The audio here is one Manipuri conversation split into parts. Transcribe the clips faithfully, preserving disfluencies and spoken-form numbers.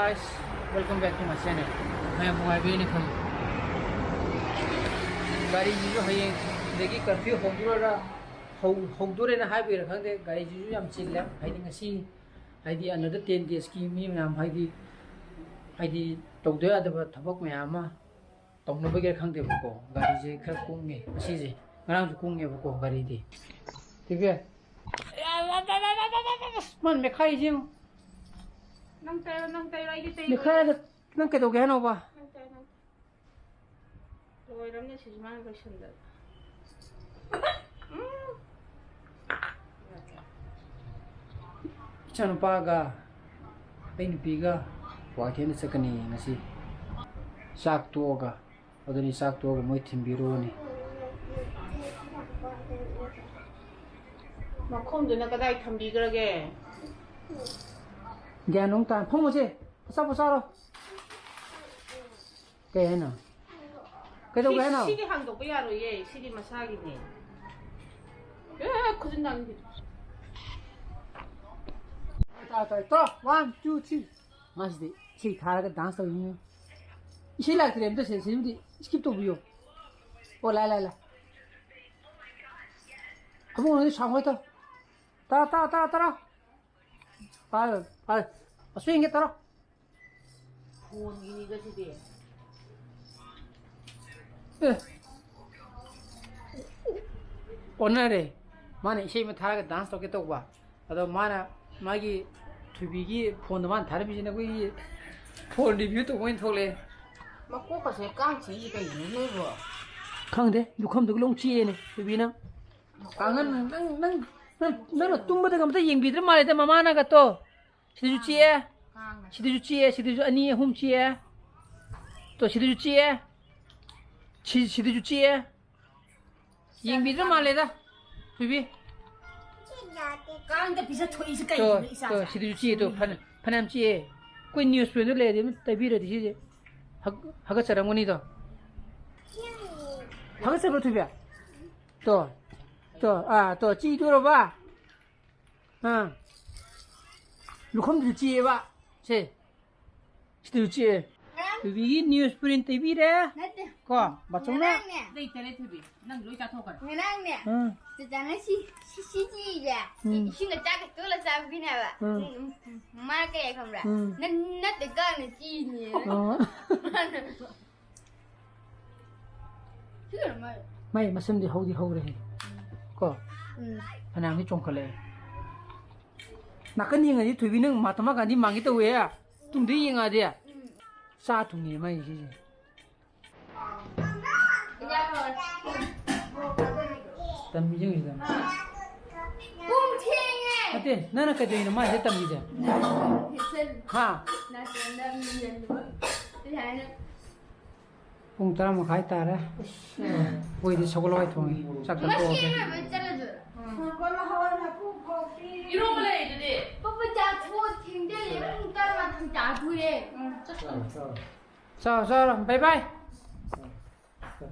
Guys, welcome back to my channel. ꯃꯌꯥꯝ ꯅꯨꯡꯉꯥꯏꯕꯤꯔꯤꯅ ꯈꯜꯂꯤ꯫ ꯒꯥꯔꯤꯁꯤꯁꯨ ꯍꯌꯦꯡꯗꯒꯤ curfew ꯍꯧꯗꯣꯔ ꯍꯧ- ꯍꯧꯗꯣꯔꯦꯅ ꯍꯥꯏꯕꯒꯤꯔ ꯈꯪꯗꯦ, ꯒꯥꯔꯤꯁꯤꯁꯨ ꯌꯥꯝ ꯆꯤꯜꯂꯦ꯫ ꯍꯥꯏꯗꯤ ꯉꯁꯤ, ꯍꯥꯏꯗꯤ another ten days ꯀꯤ ꯃꯤ ꯃꯌꯥꯝ, ꯍꯥꯏꯗꯤ ꯍꯥꯏꯗꯤ ꯇꯧꯗ ꯌꯥꯗꯕ ꯊꯕꯛ ꯃꯌꯥꯝ ꯑꯃ ꯇꯧꯅꯕꯒꯤꯔ ꯈꯪꯗꯦꯕꯀꯣ, ꯒꯥꯔꯤꯁꯦ ꯈꯔ ꯀꯨꯡꯉꯦ ꯉꯁꯤꯁꯦ꯫ ꯉꯔꯥꯡꯁꯨ ꯀꯨꯡꯉꯦꯕꯀꯣ ꯒꯥꯔꯤꯗꯤ꯫ ꯇꯤꯚꯤ, ꯃꯥꯅ ꯃꯦꯈꯥꯏꯁꯦ ꯌꯦꯡꯉꯨ꯫ ꯅꯪ ꯇꯩꯔꯣ, ꯅꯪ ꯇꯩꯔꯣ, ꯑꯩꯗꯤ ꯇꯩꯔꯣꯏ꯫ ꯃꯦꯈꯥꯏꯗ ꯅꯪ ꯀꯩꯗꯧꯒꯦ ꯍꯥꯏꯅꯣꯕ? ꯅꯪ ꯇꯩꯔꯣ, ꯅꯪ ꯇꯩꯔꯣ꯫ ꯂꯣꯏꯔꯝꯅꯦ ꯁꯤꯁꯨ ꯃꯥꯅ ꯂꯣꯏꯁꯟꯗꯅ꯫ ꯎꯝ꯫ ꯏꯆꯥꯅꯨꯄꯥꯒ ꯑꯩ ꯅꯨꯄꯤꯒ ꯀ꯭ꯋꯥꯀꯩꯊꯦꯜꯗ ꯆꯠꯀꯅꯤ ꯉꯁꯤ꯫ ꯆꯥꯛ ꯇꯣꯛꯑꯒ, ꯑꯗꯨꯅꯤ, ꯆꯥꯛ ꯇꯣꯛꯑꯒ ꯃꯣꯏ ꯊꯤꯟꯕꯤꯔꯨꯔꯅꯤ꯫ ꯃꯈꯣꯝꯗꯨꯅ ꯀꯗꯥꯏ ꯊꯝꯕꯤꯈ꯭ꯔꯒꯦ? ꯒ꯭ꯌꯥꯟ ꯑꯃꯨꯛ ꯇꯥ-, ꯐꯝꯃꯣꯁꯦ, ꯑꯆꯥꯄꯣꯠ ꯆꯥꯔꯣ꯫ ꯀꯩ ꯍꯥꯏꯅꯣ? ꯀꯩꯗꯧꯒꯦ ꯍꯥꯏꯅꯣ? ꯁꯤ-, ꯁꯤꯗꯤ ꯍꯥꯡꯗꯣꯛꯄ ꯌꯥꯔꯣꯏꯌꯦ, ꯁꯤꯗꯤ ꯃꯁꯥꯒꯤꯅꯦ꯫ ꯑꯦ, ꯈꯨꯖꯤꯟ ꯅꯥꯟꯕꯤꯗꯣ꯫ ꯇꯥ, ꯇꯥ, ꯇꯥ, one, two, three꯫ ꯃꯥꯁꯤꯗꯤ ꯏꯁꯩ ꯊꯥꯔꯒ dance ꯇꯧꯔꯤꯅꯤ꯫ ꯏꯁꯩ ꯂꯥꯛꯇ꯭ꯔꯦ ꯑꯝꯇ ꯁꯦ-, ꯁꯤꯃꯗꯤ skip ꯇꯧꯕꯤꯌꯣ꯫ ꯑꯣ, ꯂꯥꯛꯑꯦ, ꯂꯥꯛꯑꯦ, ꯂꯥꯛꯑꯦ꯫ ꯑꯕꯨꯡꯉꯣ, ꯅꯪꯗꯤ ꯁꯥꯎ ꯍꯣꯏ ꯇꯧ꯫ ꯇꯔꯥ, ꯇꯔꯥ, ꯇꯔꯥ, ꯇꯔꯥ꯫ ꯄꯥꯏ, ꯄꯥꯏ꯫ ꯑꯁꯣꯏ ꯌꯦꯡꯒꯦ, ꯇꯔꯥ꯫ ꯐꯣꯟꯒꯤꯅꯤꯗ ꯁꯤꯗꯤ꯫ ꯑꯦ꯫ ꯑꯣꯟꯅꯔꯦ꯫ ꯃꯥꯅ ꯏꯁꯩ ꯑꯃ ꯊꯥꯔꯒ dance ꯇꯧꯒꯦ ꯇꯧꯕ꯫ ꯑꯗꯣ ꯃꯥꯅ ꯃꯥꯒꯤ ꯊꯣꯏꯕꯤꯒꯤ ꯐꯣꯟꯗꯣ ꯃꯥꯅ ꯊꯥꯔꯝꯃꯤꯁꯤꯅ ꯑꯩꯈꯣꯏꯒꯤ ꯐꯣꯟ review ꯇꯧꯕ ꯑꯣꯏꯅ ꯊꯣꯛꯂꯛꯑꯦ꯫ ꯃꯀꯣꯛꯀꯁꯦ ꯀꯥꯡ ꯆꯤꯛꯏꯁꯦ ꯀꯩꯒꯤꯅꯣ ꯅꯣꯏꯕꯣ? ꯈꯪꯗꯦ, ꯂꯨꯈꯝꯗꯨꯒ ꯂꯣꯡ ꯆꯤꯛꯑꯦꯅꯦ ꯊꯣꯏꯕꯤꯅ꯫ ꯀꯥꯡꯍꯟ, ꯅꯪ, ꯅꯪ, ꯅꯪ, ꯅꯪꯅ ꯇꯨꯝꯕꯗꯒ ꯑꯝꯇ ꯌꯦꯡꯕꯤꯗ꯭ꯔ ꯃꯥꯜꯂꯦꯗ ꯃꯃꯥꯅꯒ ꯇꯣ꯫ ꯁꯤꯗꯁꯨ ꯆꯤꯛꯑꯦ, ꯀꯥꯡꯅ꯫ ꯁꯤꯗꯁꯨ ꯆꯤꯛꯑꯦ, ꯁꯤꯗꯁꯨ ꯑꯅꯤ ꯑꯍꯨꯝ ꯆꯤꯛꯑꯦ꯫ ꯇꯣ, ꯁꯤꯗꯁꯨ ꯆꯤꯛꯑꯦ꯫ ꯁꯤ-, ꯁꯤꯗꯁꯨ ꯆꯤꯛꯑꯦ꯫ ꯌꯦꯡꯕꯤꯗ꯭ꯔ ꯃꯥꯜꯂꯦꯗ, ꯊꯣꯏꯕꯤ꯫ ꯀꯥꯡꯗ ꯄꯤꯖꯊꯣꯛꯏꯁꯦ ꯇꯣ, ꯀꯩꯒꯤꯅꯣ, ꯏꯆꯥ ꯇꯣ, ꯁꯤꯗꯁꯨ ꯆꯤꯛꯑꯦ, ꯇꯣ, ꯐꯅ-, ꯐꯅꯌꯥꯝ ꯆꯤꯛꯑꯦ꯫ ꯑꯩꯈꯣꯏ news paper ꯗꯨ ꯂꯩꯔꯗꯤ ꯑꯗꯨꯝ ꯇꯩꯕꯤꯔꯗꯤ ꯁꯤꯁꯦ ꯍꯛ-, ꯍꯥꯀꯠꯆꯔꯝꯒꯅꯤꯗꯣ꯫ ꯍꯥꯀꯠꯆꯕ꯭ꯔꯣ, ꯊꯣꯏꯕꯤ? ꯇꯣ, ꯇꯣ, ꯑꯥ, ꯇꯣ, ꯆꯤꯛꯏꯗꯨꯔꯣꯕ? ꯑꯥ꯫ ꯂꯨꯈꯝꯗꯨꯁꯨ ꯆꯤꯛꯑꯦꯕ꯫ ꯁꯦ꯫ ꯁꯤꯗꯤ ꯎꯆꯤ꯫ ꯉꯔꯥꯡ ꯊꯣꯏꯕꯤꯒꯤ ꯅ꯭ꯌꯨꯁ ꯄ꯭ꯔꯤꯟ ꯇꯩꯕꯤꯔꯦ꯫ ꯅꯠꯇꯦ꯫ ꯀꯣ, ꯕꯥꯆꯧꯅ꯫ ꯉꯔꯥꯡꯅꯦ꯫ ꯂꯩꯇꯔꯦ ꯊꯣꯏꯕꯤ꯫ ꯅꯪ ꯂꯣꯏ ꯆꯥꯊꯣꯛꯈ꯭ꯔꯦ꯫ ꯉꯔꯥꯡꯅꯦ꯫ ꯎꯝ꯫ ꯆꯆꯥꯅ ꯁꯤ, ꯁꯤ, ꯁꯤ ꯆꯤꯁꯦ꯫ ꯎꯝ꯫ ꯏꯁꯤꯡꯒ ꯆꯥꯛꯀ ꯇꯣꯠꯂ ꯆꯥꯕꯤꯅꯦꯕ꯫ ꯎꯝ꯫ ꯎꯝ, ꯎꯝ, ꯎꯝ꯫ ꯃꯥ ꯀꯩ ꯈꯪꯕ꯭ꯔꯥ? ꯎꯝ꯫ ꯅꯪ ꯅꯠꯇꯦ ꯀꯥꯡꯅ ꯆꯤꯅꯦ꯫ ꯑꯣ꯫ ꯃꯥꯅ ꯁꯤ ꯀꯩꯅꯣ ꯃꯥꯏ꯫ ꯃꯥꯏ ꯃꯁꯝꯗꯤ ꯍꯧꯗꯤ ꯍꯧꯔꯦꯍꯦ꯫ ꯀꯣ? ꯎꯝ꯫ ꯐꯅꯌꯥꯝꯗꯤ ꯆꯣꯡꯈꯠꯂꯛꯑꯦ꯫ ꯅꯥꯀꯟ ꯌꯦꯡꯉꯗꯤ ꯊꯣꯏꯕꯤ ꯅꯪ ꯃꯍꯥꯇꯃꯥ ꯒꯥꯟꯙꯤ ꯃꯥꯟꯒꯦ ꯇꯧꯋꯦ꯫ ꯇꯨꯡꯗ ꯌꯦꯡꯉꯛꯑꯗꯤ꯫ ꯎꯝ꯫ ꯆꯥ ꯊꯨꯡꯉꯦ ꯃꯥꯏ ꯁꯤꯁꯦ꯫ ꯇꯝꯃꯤꯁꯦ ꯍꯧꯖꯤꯛ ꯇꯝꯃꯤ꯫ ꯄꯨꯡ ꯊꯦꯡꯉꯦ꯫ ꯅꯠꯇꯦ, ꯅꯪꯅ ꯀꯩꯗꯧꯔꯤꯅꯣ ꯃꯥꯁꯦ ꯇꯝꯃꯤꯁꯦ? ꯍꯥ? ꯅꯥꯇꯣꯟꯗ ꯃꯤ ꯌꯦꯡꯕ꯫ ꯀꯩ ꯍꯥꯏꯅꯣ? ꯄꯨꯡ ꯇꯔꯥ ꯃꯈꯥꯏ ꯇꯥꯔꯦ꯫ ꯑꯩꯈꯣꯏꯗꯤ ꯁꯒꯣꯜ ꯍꯋꯥꯏ ꯊꯣꯡꯉꯤ꯫ ꯆꯥꯛ ꯉꯁꯤ ꯆꯥꯊꯣꯛꯑꯒꯦ꯫ ꯏꯔꯣꯏꯕ ꯆꯠꯂꯗꯣꯏꯔꯣ? ꯏꯔꯣꯝꯕ ꯂꯩꯗꯨꯗꯤ꯫ ꯄꯥꯄꯥ ꯆꯥꯛ ꯊꯣꯡ ꯊꯦꯡꯖꯤꯜꯂꯦ꯫ ꯄꯨꯡ ꯇꯔꯥꯃꯥꯊꯣꯏ ꯇꯥꯗꯣꯔꯦ꯫ ꯆꯥꯔꯣ, ꯆꯥꯔꯣ꯫ ꯕꯥꯏ ꯕꯥꯏ꯫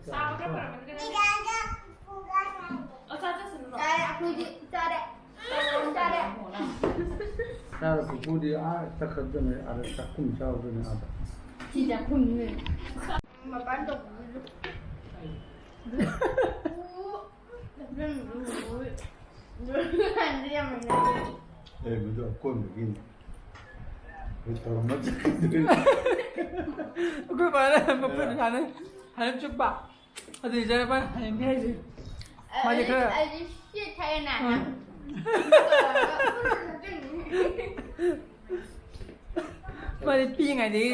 ꯆꯥꯕ ꯈꯔ ꯐꯔꯝꯃꯅꯤ ꯀꯩꯅꯣ꯫ ꯑꯣ, ꯆꯥ ꯆꯠꯁꯅꯨ꯫ ꯆꯥꯔꯦ, ꯑꯩꯈꯣꯏꯗꯤ ꯆꯥꯔꯦ꯫ ꯆꯥꯔꯦ꯫ ꯆꯥꯔ ꯄꯨꯄꯨꯗꯤ ꯑꯥ ꯆꯠꯈ꯭ꯔꯗꯣꯏꯅꯦ, ꯑꯥꯗ ꯆꯥꯛꯈꯨꯝ ꯆꯥꯎꯗꯣꯏꯅꯦ ꯑꯥꯗ꯫ ꯁꯤ ꯆꯥꯛꯈꯨꯝꯅꯦ꯫ ꯃꯄꯥꯟ ꯇꯧꯕꯤꯔꯣ꯫ ꯑꯦ, ꯃꯗꯨ ꯑꯀꯣꯟꯕꯒꯤꯅꯤ꯫ ꯑꯩ ꯇꯧꯔꯝꯃ ꯆꯠꯈꯤꯗꯣꯏꯅꯤ꯫ ꯑꯩꯈꯣꯏ ꯕꯥꯅ ꯃꯈꯨꯠ ꯍꯥꯟꯅ, ꯍꯥꯟꯅ ꯆꯨꯞꯄ꯫ ꯑꯗꯨꯗꯤ ꯏꯆꯥꯅꯨꯄꯥꯅ ꯍꯌꯦꯡꯗꯤ ꯍꯥꯏꯁꯦ꯫ ꯃꯥꯗꯤ ꯈꯔ ꯑꯩꯗꯤ ꯁꯤ ꯊꯥꯏꯅ꯫ ꯎꯝ꯫ ꯃꯥꯗꯤ ꯄꯤꯛꯏꯉꯩꯗꯒꯤ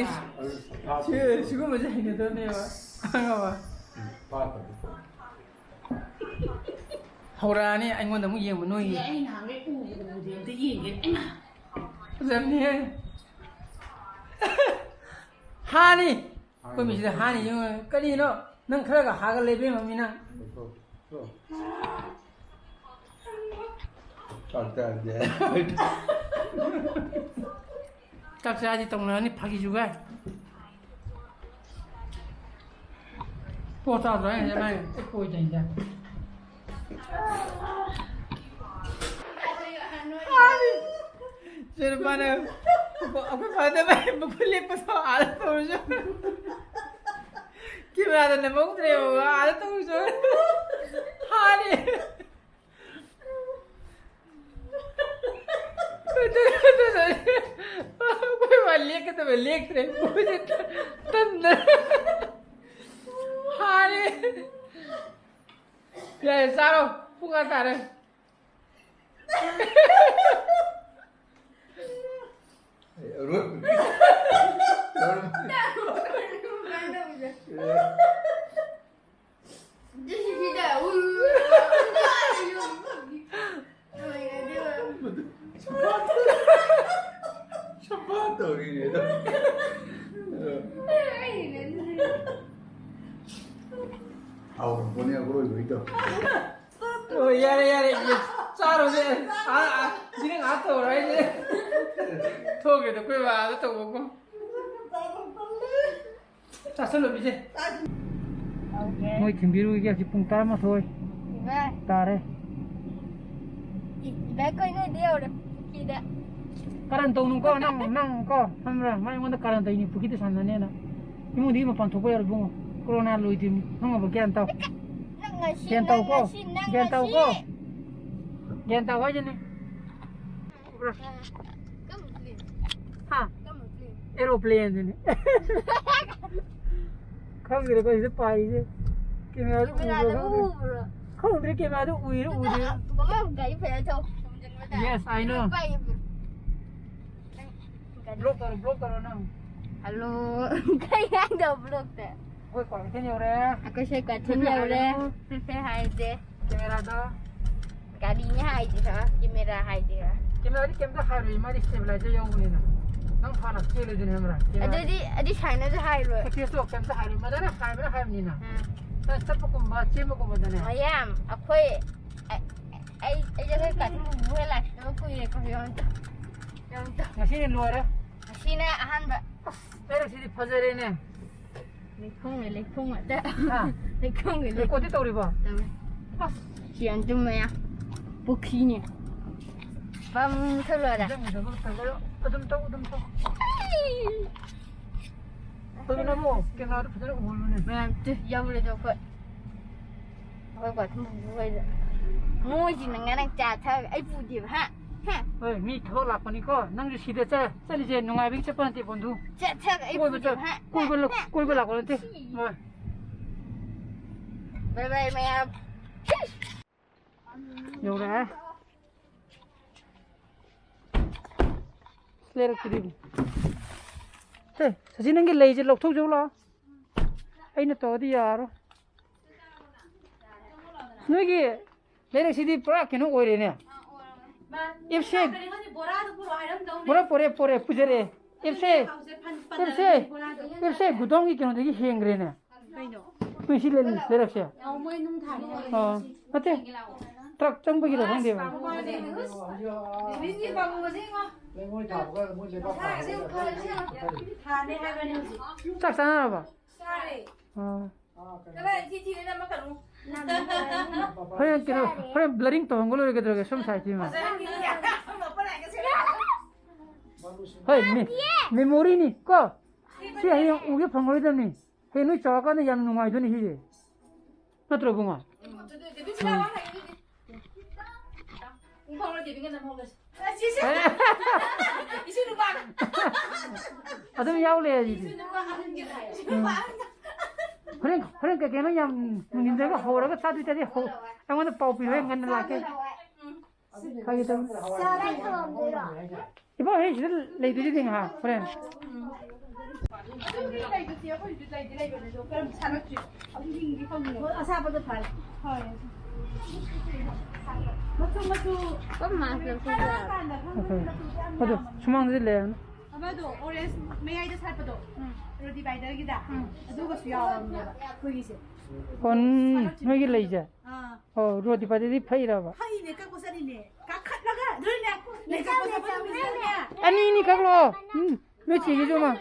ꯁꯤ-, ꯁꯤꯒꯨꯝꯕꯁꯦ ꯍꯩꯅꯗꯕꯅꯦꯕ꯫ ꯈꯪꯉꯕ? ꯍꯧꯔꯛꯑꯅꯤ ꯑꯩꯉꯣꯟꯗ ꯑꯃꯨꯛ ꯌꯦꯡꯕ ꯅꯣꯏꯒꯤ꯫ ꯑꯦ, ꯑꯩ ꯅꯍꯥꯟꯒꯩ ꯎꯕꯨ ꯎꯗꯦ, ꯑꯝꯇ ꯌꯦꯡꯒꯦ꯫ ꯏꯃꯥ! ꯐꯖꯕꯅꯤꯍꯦ꯫ ꯍꯥꯅꯤ꯫ ꯑꯩꯈꯣꯏ ꯃꯤꯁꯤꯗ ꯍꯥꯅꯤ ꯌꯦꯡꯉꯣ꯫ ꯀꯔꯤꯅꯣ? ꯅꯪ ꯈꯔꯒ ꯍꯥꯒꯠꯂꯦ ꯏꯕꯦꯝꯃ ꯃꯤ ꯅꯪ꯫ ꯆꯥꯛ ꯆꯥꯔꯗꯤ꯫ ꯆꯥꯛ ꯆꯥꯁꯤ ꯇꯧꯅꯔꯅꯤ ꯐꯥꯒꯤ ꯖꯨꯒꯥꯏ꯫ ꯄꯣꯠ ꯆꯥꯗ꯭ꯔꯣ ꯍꯥꯏꯁꯦ ꯃꯥꯏ? ꯑꯩ ꯄꯣꯏ ꯇꯧꯔꯤꯁꯦ꯫ ꯆꯦ ꯅꯨꯄꯥꯅ ꯑꯩꯈꯣꯏ ꯐꯥꯗꯔ ꯃꯈꯨꯠ ꯂꯦꯛꯄꯗꯣ ꯑꯥꯗ ꯇꯧꯔꯁꯨ꯫ ꯀꯦꯃꯦꯔꯥꯗ ꯅꯝꯍꯧꯗ꯭ꯔꯦꯕ, ꯑꯥꯗ ꯇꯧꯔꯁꯨ꯫ ꯍꯥꯔꯦ꯫ ꯑꯩꯈꯣꯏ ꯃꯥ ꯂꯦꯛꯀꯗꯕ ꯂꯦꯛꯇ꯭ꯔꯦ꯫ ꯃꯣꯏꯁꯦ ꯇꯟꯗꯅ꯫ ꯍꯥꯔꯦ꯫ ꯌꯥꯔꯦ, ꯆꯥꯔꯣ꯫ ꯄꯨꯡ ꯑꯥ ꯇꯥꯔꯦ꯫ ꯑꯔꯣꯏꯕꯒꯤ꯫ ꯑꯔꯣꯏꯕꯒꯤ꯫ ꯁꯝꯐꯥ ꯇꯧꯔꯤꯅꯦ ꯑꯗꯣ꯫ ꯍꯥꯎꯔꯝꯒꯅꯤ ꯑꯔꯣꯏꯕꯒꯤꯗꯣ꯫ ꯑꯣ, ꯌꯥꯔꯦ, ꯌꯥꯔꯦ, ꯌꯦ, ꯆꯥꯔꯣꯁꯦ꯫ ꯑꯥ, ꯑꯥ, ꯁꯤꯅ ꯉꯥꯏꯍꯥꯛ ꯇꯧꯔꯣ ꯍꯥꯏꯁꯦ꯫ ꯊꯣꯛꯈ꯭ꯔꯦꯗ, ꯑꯩꯈꯣꯏ ꯕꯥꯗ ꯇꯧꯕꯀꯣ꯫ ꯆꯥꯁꯜꯂꯣ, ꯄꯤꯖꯦ꯫ ꯃꯣꯏ ꯊꯤꯟꯕꯤꯔꯨꯒꯦ, ꯍꯧꯖꯤꯛ ꯄꯨꯡ ꯇꯔꯥꯃꯥꯊꯣꯏ ꯏꯕꯥꯏ꯫ ꯇꯥꯔꯦ꯫ ꯏ-, ꯏꯕꯥꯏ, ꯑꯩꯈꯣꯏ ꯅꯣꯏꯗ ꯌꯧꯔꯦ, ꯄꯨꯈ꯭ꯔꯤꯗ꯫ ꯀꯔꯟ ꯇꯧꯅꯨꯀꯣ, ꯅꯪ, ꯅꯪ ꯀꯣ, ꯈꯪꯕ꯭ꯔꯥ? ꯃꯥ ꯑꯩꯉꯣꯟꯗ ꯀꯔꯟ ꯇꯧꯏꯅꯤ, ꯄꯨꯈ꯭ꯔꯤꯗ ꯁꯥꯟꯅꯅꯦꯅ꯫ ꯏꯃꯨꯡꯗꯒꯤ ꯃꯄꯥꯟ ꯊꯣꯛꯄ ꯌꯥꯔꯣꯏ, ꯏꯕꯨꯡꯉꯣ꯫ ꯀꯣꯔꯣꯅꯥ ꯂꯣꯏꯗ꯭ꯔꯤꯕꯅꯤ, ꯈꯪꯉꯕ? ꯒ꯭ꯌꯥꯟ ꯇꯥꯎ꯫ ꯅꯪ ꯉꯁꯤ, ꯒ꯭ꯌꯥꯟ ꯅꯪ ꯇꯥꯎꯀꯣ꯫ ꯉꯁꯤ, ꯅꯪ ꯒ꯭ꯌꯥꯟ ꯉꯁꯤ꯫ ꯇꯥꯎꯀꯣ꯫ ꯒ꯭ꯌꯥꯟ ꯇꯥꯎ ꯍꯥꯏꯁꯤꯅꯤ꯫ ꯎꯕ꯭ꯔꯥ? ꯀꯔꯝꯕ ꯐꯤꯂꯝ? ꯍꯥ? ꯀꯔꯝꯕ ꯐꯤꯂꯝ? ꯑꯦꯔꯣꯄ꯭ꯂꯦꯟꯗꯨꯅꯤ꯫ ꯈꯪꯗ꯭ꯔꯦꯀꯣ ꯁꯤꯗ ꯄꯥꯏꯔꯤꯁꯦ꯫ ꯀꯦꯃꯦꯔꯥꯗ ꯎꯕ꯭ꯔꯥ ꯀꯦꯃꯦꯔꯥꯗ ꯈꯪꯗ꯭ꯔꯦ꯫ ꯎꯕ꯭ꯔꯣ? ꯈꯪꯗ꯭ꯔꯦ ꯀꯦꯃꯦꯔꯥꯗ ꯎꯏꯔ ꯎꯗ꯭ꯔꯤꯔ꯫ ꯃꯃꯥ ꯒꯥꯔꯤ ꯐꯖꯅ ꯊꯧ꯫ Yes, I know꯫ ꯄꯥꯏꯒꯦ꯫ ꯅꯪ ꯒꯥꯔꯤ꯫ Block ꯇꯧꯔꯣ, block ꯇꯧꯔꯣ ꯅꯪ꯫ Hello꯫ ꯀꯩ ꯍꯥꯏꯅꯣ blockꯇ? ꯑꯩꯈꯣꯏ ꯀ꯭ꯋꯥꯀꯩꯊꯦꯜ ꯌꯧꯔꯦ꯫ ꯑꯩꯈꯣꯏ ꯁꯤ ꯀ꯭ꯋꯥꯀꯩꯊꯦꯜ ꯌꯧꯔꯦ꯫ ꯁꯤ ꯁꯤ ꯍꯥꯏꯗꯦ꯫ ꯀꯦꯃꯦꯔꯥꯗꯣ꯫ ꯒꯥꯔꯤꯅꯦ ꯍꯥꯏꯗꯦ ꯍꯥ, ꯀꯦꯃꯦꯔꯥ ꯍꯥꯏꯗꯦ ꯍꯥ꯫ ꯀꯦꯃꯦꯔꯥꯗꯤ ꯀꯩꯝꯇ ꯍꯥꯏꯔꯣꯏ, ꯃꯥꯗꯤ stabilizer ꯌꯥꯎꯕꯅꯤꯅ꯫ ꯅꯪ ꯐꯥꯅ ꯆꯦꯜꯂꯦꯗꯨꯅꯦ ꯈꯪꯕ꯭ꯔꯥ? ꯀꯦꯃꯦꯔꯥ꯫ ꯑꯗꯨꯗꯤ, ꯑꯗꯨꯗꯤ ꯁꯥꯏꯅꯁꯨ ꯍꯥꯏꯔꯣꯏ꯫ ꯐꯨꯇꯦꯖꯇꯣ ꯀꯩꯝꯇ ꯍꯥꯏꯔꯣꯏ, ꯃꯗꯥꯅ ꯍꯥꯏꯕꯅ ꯍꯥꯏꯕꯅꯤꯅ꯫ ꯎꯝ꯫ ꯅꯪ ꯆꯠꯄꯒꯨꯝꯕ, ꯆꯦꯟꯕꯒꯨꯝꯕꯗꯅꯦ꯫ ꯃꯌꯥꯝ, ꯑꯩꯈꯣꯏ, ꯑꯩ, ꯑꯩ, ꯑꯩꯁꯦ ꯑꯩꯈꯣꯏ ꯀꯥꯆꯤꯟ ꯄꯨꯕ ꯂꯥꯛꯈꯤꯗꯕ ꯀꯨꯏꯔꯦꯀꯣ, ꯌꯦꯡꯉꯨ ꯑꯝꯇ꯫ ꯌꯦꯡꯉꯨ ꯑꯝꯇ꯫ ꯉꯁꯤꯅ ꯂꯣꯏꯔꯦ꯫ ꯉꯁꯤꯅ ꯑꯍꯥꯟꯕ꯫ ꯑꯁ, ꯂꯩꯔꯛꯁꯤꯗꯤ ꯐꯖꯔꯦꯅꯦ꯫ ꯂꯩꯈꯣꯡꯅꯦ, ꯂꯩꯈꯣꯡ ꯉꯥꯛꯇ꯫ ꯍꯥ? ꯂꯩꯈꯣꯡꯒꯤ ꯂꯩ-, recordꯗꯤ ꯇꯧꯔꯤꯕꯣ? ꯇꯧꯔꯤ꯫ ꯑꯁ꯫ ꯁꯤ ꯌꯥꯝ ꯆꯨꯝꯃꯦ꯫ ꯄꯨꯈ꯭ꯔꯤꯅꯦ꯫ ꯃꯝ ꯊꯣꯛꯂꯣꯏꯔꯦ꯫ ꯅꯪꯒꯤꯗꯃꯛ ꯇꯧꯖꯔꯣ꯫ ꯑꯗꯨꯝ ꯇꯧ, ꯑꯗꯨꯝ ꯇꯧ꯫ ꯇꯧꯅꯕꯣ? ꯀꯦꯃꯦꯔꯥꯗ ꯐꯖꯅ ꯎꯍꯜꯂꯨꯅꯦ꯫ ꯃꯌꯥꯝ ꯇꯨ ꯌꯧꯔꯦꯗꯣ ꯑꯩꯈꯣꯏ꯫ ꯑꯩꯈꯣꯏ ꯕꯥꯊꯔꯨꯝ ꯍꯣꯏꯗ꯫ ꯃꯣꯏꯁꯤꯅ ꯉꯔꯥꯡ ꯆꯥ ꯊꯛꯑꯒ ꯑꯩ ꯄꯨꯗꯦꯕ, ꯍꯥ? ꯍꯥ? ꯍꯣꯏ, ꯃꯤ ꯊꯕꯛ ꯂꯥꯛꯄꯅꯤꯀꯣ꯫ ꯅꯪꯁꯨ ꯁꯤꯗ ꯆꯠ-, ꯆꯠꯂꯤꯁꯦ ꯅꯨꯡꯉꯥꯏꯕꯒꯤ ꯆꯠꯄ ꯅꯠꯇꯦ, ꯕꯣꯟꯗꯨ꯫ ꯆꯥ ꯊꯛꯑꯒ ꯑꯩ ꯀꯣꯏꯕ ꯄꯨꯗꯦꯕ, ꯆꯠ-, ꯍꯥ? ꯀꯣꯏꯕ ꯂ-, ꯍꯥ? ꯀꯣꯏꯕ ꯂꯥꯛꯄ ꯅꯠꯇꯦ꯫ ꯁꯤ꯫ ꯍꯣꯏ꯫ ꯕꯥꯏ ꯕꯥꯏ, ꯃꯌꯥꯝ꯫ ꯌꯧꯔꯛꯑꯦ꯫ ꯂꯩꯔꯛꯁꯤꯗꯤ꯫ ꯁꯦ, ꯁꯆꯤꯟ, ꯅꯪꯒꯤ ꯂꯩꯁꯦ ꯂꯧꯊꯣꯛꯆꯧ ꯂꯥꯛꯑꯣ꯫ ꯑꯩꯅ ꯇꯧꯔꯗꯤ ꯌꯥꯔꯣꯏ꯫ ꯅꯣꯏꯒꯤ ꯂꯩꯔꯛꯁꯤꯗꯤ ꯄꯨꯔꯥ ꯀꯩꯅꯣ ꯑꯣꯏꯔꯦꯅꯦ꯫ ꯑꯦꯞꯁꯦ꯫ ꯀꯔꯤ ꯈꯪꯗꯦ, ꯕꯣꯔꯥꯗꯣ ꯄꯨꯔꯛꯑꯣ ꯍꯥꯏꯔꯝꯗꯧꯅꯦ꯫ ꯕꯣꯔꯥ ꯄꯣꯔꯦ, ꯄꯣꯔꯦ, ꯄꯨꯖꯔꯛꯑꯦ꯫ ꯑꯦꯞꯁꯦ꯫ ꯍꯧꯖꯤꯛ ꯐꯟ-, ꯄꯟꯗꯅ ꯑꯦꯞꯁꯦ꯫ ꯕꯣꯔꯥꯗꯣ꯫ ꯑꯦꯞꯁꯦ ꯒꯨꯗꯥꯎꯟꯒꯤ ꯀꯩꯅꯣꯗꯒꯤ ꯍꯦꯟꯈ꯭ꯔꯦꯅꯦ꯫ ꯀꯩꯅꯣ? ꯃꯣꯏ ꯁꯤ ꯂꯩ-, ꯂꯩꯔꯛꯁꯦ꯫ ꯑꯣ, ꯃꯣꯏ ꯅꯨꯡ ꯊꯥꯏꯅꯦ꯫ ꯑꯣ, ꯅꯠꯇꯦ꯫ ꯇ꯭ꯔꯛ ꯆꯪꯕꯒꯤꯔ ꯈꯪꯗꯦꯕ꯫ ꯃꯥꯅꯦ꯫ ꯃꯤꯁꯀꯤ ꯄꯥꯕꯨꯡꯒꯁꯦ ꯌꯦꯡꯉꯣ꯫ ꯂꯩꯉꯣꯏ ꯊꯥꯕꯒ ꯃꯣꯏ ꯂꯩꯕꯥꯛ ꯃꯁꯥꯒꯁꯦ ꯌꯦꯡꯉꯣ, ꯊꯥꯕꯒ ꯈꯔ ꯌꯦꯡꯉꯣ꯫ ꯊꯥꯅꯦ ꯍꯥꯏꯕꯅꯦ ꯍꯧꯖꯤꯛ꯫ ꯆꯥꯛ ꯆꯥꯅꯔꯕ? ꯆꯥꯔꯦ꯫ ꯑꯣ꯫ ꯀꯗꯥꯏ ꯊꯤ ꯊꯤꯅ ꯅꯝꯃꯛꯀꯅꯨ꯫ ꯍꯣꯔꯦꯟ ꯀꯩꯅꯣ, ꯍꯣꯔꯦꯟ ꯕ꯭ꯂꯔꯤꯡ ꯇꯧꯍꯟꯒ ꯂꯣꯏꯔꯦ ꯀꯩꯗꯧꯔꯒꯦ, ꯁꯣꯝ ꯁꯥꯏꯠꯁꯤꯃ꯫ ꯐꯖꯔꯅꯤ꯫ ꯍꯣꯏ, ꯃꯦ-, ꯃꯦꯃꯣꯔꯤꯅꯤ ꯀꯣ꯫ ꯁꯤ ꯍꯌꯦꯡ ꯎꯒꯦ ꯐꯪꯉꯔꯣꯏꯗꯕꯅꯤ꯫ ꯍꯌꯦꯡ ꯅꯣꯏ ꯆꯥꯎꯔꯀꯥꯟꯗ ꯌꯥꯝ ꯅꯨꯡꯉꯥꯏꯗꯣꯏꯅꯤ ꯁꯤꯁꯦ꯫ ꯅꯠꯇ꯭ꯔꯣ, ꯏꯕꯨꯡꯉꯣ? ꯎꯝ꯫ ꯑꯗꯨꯝ ꯌꯥꯎ ꯂꯩ ꯍꯧꯖꯤꯛꯇꯤ꯫ ꯎꯝ꯫ ꯍꯣꯔꯦꯟ, ꯍꯣꯔꯦꯟ ꯀꯩ ꯀꯩꯅꯣ ꯌꯥꯝ ꯅꯨꯡꯊꯤꯟꯗꯒ ꯍꯧꯔꯒ ꯆꯥꯗꯣꯏ ꯇꯥꯔꯗꯤ ꯍꯧ-, ꯑꯩꯉꯣꯟꯗ ꯄꯥꯎ ꯄꯤꯔꯣ, ꯑꯩ ꯉꯟꯅ ꯂꯥꯛꯀꯦ꯫ ꯐꯥꯒꯤ ꯇꯧꯕꯅꯤ꯫ ꯏꯕꯣꯛ, ꯍꯦ, ꯁꯤꯗ ꯂꯩꯗꯣꯏꯗꯤ ꯉꯥꯏꯍꯥꯛ ꯍꯣꯔꯦꯟ꯫ ꯑꯗꯨꯝꯗꯤ ꯂꯩꯕꯁꯦ ꯑꯩꯈꯣꯏꯁꯨ ꯂꯩꯗꯤ ꯂꯩꯕꯅꯦ, ꯑꯗꯣ ꯀꯔꯝ ꯁꯥꯠꯂꯛꯇ꯭ꯔꯤ? ꯑꯗꯨ ꯍꯤꯡꯗꯤ ꯍꯧꯅꯤ꯫ ꯑꯁꯥꯕꯗꯣ ꯐꯔꯦ꯫ ꯍꯣꯏ꯫ ꯃꯆꯨ ꯃꯆꯨ꯫ ꯀꯔꯝ ꯃꯥꯟꯅ ꯀꯥꯟꯗ ꯈꯪꯗꯦ, ꯃꯆꯨꯁꯦ ꯌꯥꯝ ꯑꯗꯣ ꯌꯥꯝꯕꯅꯦ꯫ ꯁꯨꯃꯥꯡꯗꯗꯤ ꯂꯩꯔꯝꯅꯤ꯫ ꯑꯃꯗꯣ ꯑꯣꯔꯦꯟꯖ ꯃꯌꯥꯏꯗ ꯁꯥꯠꯄꯗꯣ, ꯎꯝ꯫ ꯔꯣꯗꯤ ꯕꯥꯏꯗꯔꯒꯤꯗ, ꯎꯝ꯫ ꯑꯗꯨꯒꯁꯨ ꯌꯥꯎꯔꯕꯅꯦꯕ ꯑꯩꯈꯣꯏꯒꯤꯁꯦ꯫ ꯑꯣ, ꯅꯣꯏꯒꯤ ꯂꯩꯁꯦ? ꯑꯥ꯫ ꯑꯣ, ꯔꯣꯗꯤ ꯄꯥꯏꯗꯗꯤ ꯐꯩꯔꯕ? ꯐꯩꯅꯦ, ꯀꯛꯄ ꯆꯠꯂꯤꯅꯦ꯫ ꯀꯥꯈꯠꯂꯒ, ꯑꯗꯨꯅꯦ, ꯂꯩ ꯀꯛꯄ ꯆꯠꯄ ꯅꯨꯃꯤꯠꯁꯤꯗꯅꯦ꯫ ꯑꯅꯤ, ꯑꯅꯤ ꯀꯛꯂꯛꯑꯣ꯫ ꯎꯝ, ꯅꯣꯏ ꯆꯦꯒꯤꯁꯨ ꯑꯃ꯫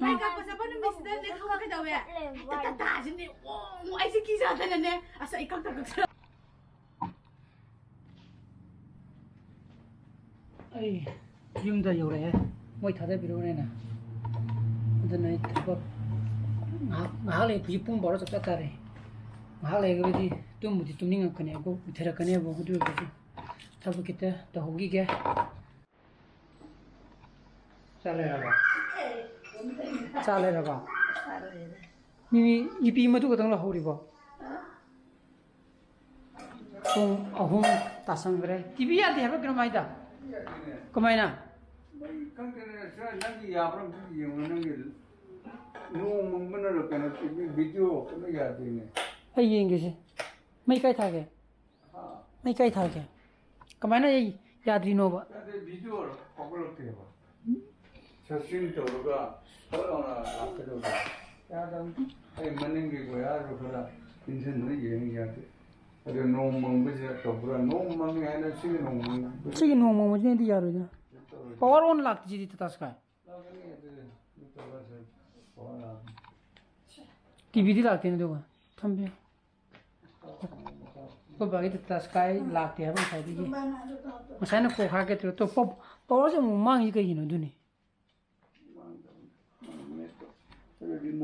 ꯂꯩ ꯀꯛꯄ ꯆꯠꯄ ꯅꯨꯃꯤꯠꯁꯤꯗꯅꯦ, ꯈꯪꯕ꯭ꯔꯥ ꯀꯩꯗꯧꯋꯦ? ꯍꯦꯛꯇ ꯇꯥꯇꯥꯁꯤꯅꯦ, ꯑꯣ, ꯑꯩꯁꯦ ꯀꯤꯖꯗꯅꯅꯦ꯫ ꯑꯁ, ꯑꯩ ꯀꯛꯇ ꯀꯛꯁꯤꯔ-꯫ ꯑꯩ ꯌꯨꯝꯗ ꯌꯧꯔꯛꯑꯦ, ꯃꯣꯏ ꯊꯥꯗꯕꯤꯔꯛꯎꯅꯦꯅ꯫ ꯑꯗꯨꯅ ꯑꯩ ꯊꯕꯛ ꯉꯥꯏꯍꯥꯛ, ꯉꯥꯏꯍꯥꯛ ꯂꯩ, ꯍꯧꯖꯤꯛ ꯄꯨꯡ ꯕꯥꯔꯣ ꯆꯞ ꯆꯥ ꯇꯥꯔꯦ꯫ ꯉꯥꯏꯍꯥꯛ ꯂꯩꯔꯒꯗꯤ ꯇꯨꯝꯕꯨꯗꯤ ꯇꯨꯝꯅꯤꯡꯉꯛꯀꯅꯤ, ꯑꯗꯨ ꯎꯏꯊꯔꯛꯀꯅꯦꯕ꯫ ꯑꯗꯨ ꯑꯣꯏꯔꯒꯁꯨ ꯊꯕꯛ ꯈꯤꯇ ꯇꯧꯍꯧꯈꯤꯒꯦ꯫ ꯆꯥ ꯂꯩꯔꯕ? ꯆꯥ ꯂꯩꯔꯕ? ꯃꯤꯃꯤ ꯏꯄꯤ ꯃꯇꯨ ꯈꯛꯇꯪ ꯂꯧꯍꯧꯔꯤꯕꯣ? ꯄꯨꯡ ꯑꯍꯨꯝ ꯇꯥꯁꯟꯈ꯭ꯔꯦ꯫ ꯇꯤꯚꯤ ꯌꯥꯗꯦ ꯍꯥꯏꯕ ꯀꯩꯅꯣꯝ ꯍꯥꯏꯗ? ꯀꯃꯥꯏꯅ? ꯃꯩ ꯈꯪꯗꯦꯅꯦ, ꯁꯤꯗ ꯅꯪꯒꯤ ꯌꯥꯕ꯭ꯔꯥ ꯑꯝꯇ ꯌꯦꯡꯉꯣ, ꯅꯪꯒꯤ ꯅꯣꯡ ꯃꯪꯕꯅꯔ ꯀꯩꯅꯣ, ꯇꯤꯚꯤ ꯚꯤꯗꯤꯑꯣ ꯀꯩꯅꯣ ꯌꯥꯗꯦꯅꯦ꯫ ꯑꯩ ꯌꯦꯡꯒꯦꯁꯦ꯫ ꯃꯩ ꯀꯥꯏ ꯊꯥꯒꯦ? ꯍꯥ? ꯃꯩ ꯀꯥꯏ ꯊꯥꯒꯦ? ꯀꯃꯥꯏꯅ ꯑꯩ ꯌꯥꯗ꯭ꯔꯤꯅꯣꯕ? ꯌꯥꯗꯦ, ꯚꯤꯗꯤꯑꯣ ꯐꯥꯎꯒꯠꯂꯛꯇꯦꯕ꯫ ꯁꯔꯆꯤꯡ ꯇꯧꯔꯒ ꯐꯠ ꯂꯥꯎꯅ ꯂꯥꯛꯀꯗꯧꯕ꯫ ꯌꯥꯗꯕꯅꯤ꯫ ꯑꯩ ꯃꯅꯤꯡꯒꯤ ꯒꯣꯌꯥꯗꯨ ꯈꯔ ꯏꯟꯁꯤꯟꯗꯨꯅ ꯌꯦꯡ ꯌꯥꯗꯦ꯫ ꯑꯗꯨ ꯅꯣꯡ ꯃꯪꯕꯁꯤꯗ ꯇꯧꯕ꯭ꯔꯥ? ꯅꯣꯡ ꯃꯪꯉꯦ ꯍꯥꯏꯅ ꯁꯤꯒꯤ ꯅꯣꯡ ꯃꯪꯕꯁꯤ ꯁꯤꯒꯤ ꯅꯣꯡ ꯃꯪꯕꯁꯤꯅꯗꯤ ꯌꯥꯔꯣꯏꯗ꯫ ꯇꯧꯔꯣꯏ꯫ ꯄꯋꯥꯔ ꯑꯣꯟ ꯂꯥꯛꯇ꯭ꯔꯤꯁꯤꯗꯤ ꯇꯥꯇꯥ ꯁ꯭ꯀꯥꯏ꯫ ꯂꯥꯛꯀꯅꯤ ꯑꯗꯨꯗꯤ꯫ ꯄꯋꯥꯔ ꯂꯥꯛꯀꯅꯤ꯫ ꯇꯤꯚꯤꯗꯤ ꯂꯥꯛꯇꯦꯅꯦ ꯑꯗꯨꯒ꯫ ꯊꯝꯕꯤꯌꯨ꯫ ꯑꯩꯈꯣꯏ ꯕꯥꯒꯤ ꯇꯥꯇꯥ ꯁ꯭ꯀꯥꯏ ꯂꯥꯛꯇꯦ ꯍꯥꯏꯕ ꯉꯁꯥꯏꯗꯒꯤ꯫ ꯉꯁꯥꯏꯅ ꯀꯣꯛ ꯍꯥꯏꯔꯛꯀꯦ ꯇꯧꯔ ꯇꯣ-, ꯄ-, ꯄꯋꯥꯔꯁꯦ ꯑꯃꯨꯛ ꯃꯥꯡꯉꯤ ꯀꯩꯒꯤꯅꯣ ꯑꯗꯨꯅꯤ?